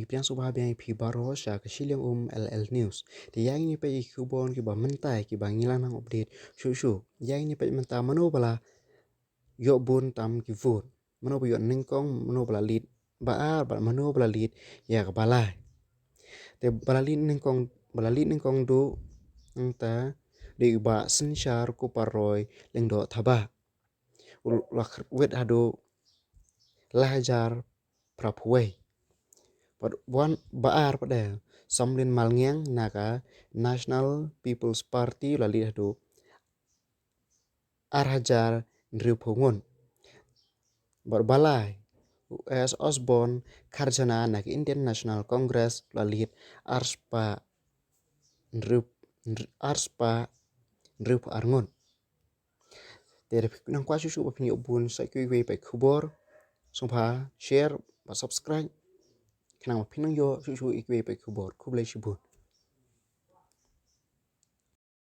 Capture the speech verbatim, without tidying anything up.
Biang sngewbha biang ïa phi baroh sha ka Shilliang Um L L News. Te ïa ngin ïa peit ïa ki khubor kiba mynta kiba ngi la nang update shuh shuh. Ïa ngin ïa peit mynta mano ba la ïoh bun tam ki vote. Mano ba ïoh nyngkong, mano ba la lead ba ar, bad mano ba la lead ïa kaba lai. Te ba la lead nyngkong, ba la lead nyngkong duh nangta dei u Bah Synshar Kupar Roy Lyngdoh Thabah. U la kyrwit haduh lai hajar phra phew wei. Bad u ba ar pat dei Somlin Malngiang na ka National People's Party, u la lead haduh ar hajar hynriew phew ngut. Bad u ba lai u S Osborne Kharjana na ka Indian National Congress, u la lead ar spah hynriew, ar spah hynriew phew ar ngut. Te da phi nang kwah shuh shuh ba phin ïoh bun sa kiwei kiwei pat ki khubor, sngewbha share bad subscribe khnang ba phin nang ïoh shuh shuh ïa kiwei pat ki khubor. Khublei shibun.